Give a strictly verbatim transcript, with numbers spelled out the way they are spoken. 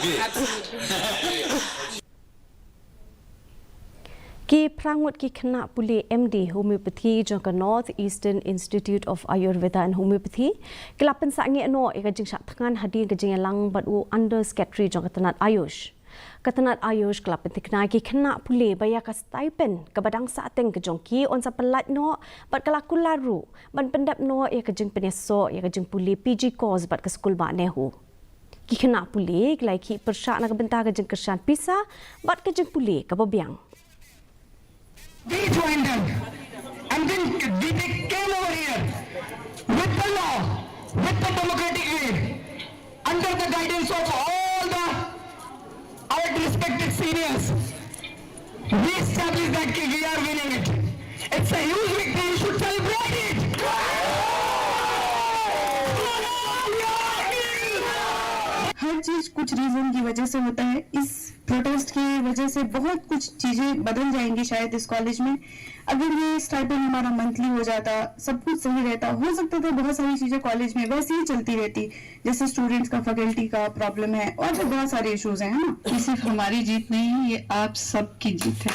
Ki phra ngut ki khynnah pule M D Homeopathy jong ka North Eastern Institute of Ayurveda and Homeopathy ki la pynsah ngeh noh ïa ka jingshah thngan hadien ka jingïalang bad u Under Secretary jong ka tnat Ayush. Ka tnat Ayush ka la pynthikna ïa ki khynnah pule ba ïa ka stipend kaba dang sahteng ka jong ki yn sa pyllait noh bad ka la kular ruh ban pyndep noh ïa ka jingpynïasoh ïa ka jingpule P G course bad ka skul bah NEHU. Ki khynnah pule ki la ïakhih pyrshah na ka bynta ka jingkyrshan pisa bad ka jingpule kaba biang. We joined them and then we came over here with the law, with the democratic way, under the guidance of all the our respected seniors. We established that we are winning it. It's a huge victory. You should celebrate it. हर चीज कुछ रीजन की वजह से होता है। इस प्रोटेस्ट की वजह से बहुत कुछ चीजें बदल जाएंगी शायद इस कॉलेज में। अगर ये स्टाइपेंड हमारा मंथली हो जाता, सब कुछ सही रहता, हो सकता था बहुत सारी चीजें कॉलेज में वैसे ही चलती रहती, जैसे स्टूडेंट्स का फैकल्टी का प्रॉब्लम है और भी बहुत सारे इश्यूज हैं, है ना? ये सिर्फ हमारी जीत नहीं है, ये आप सबकी जीत है।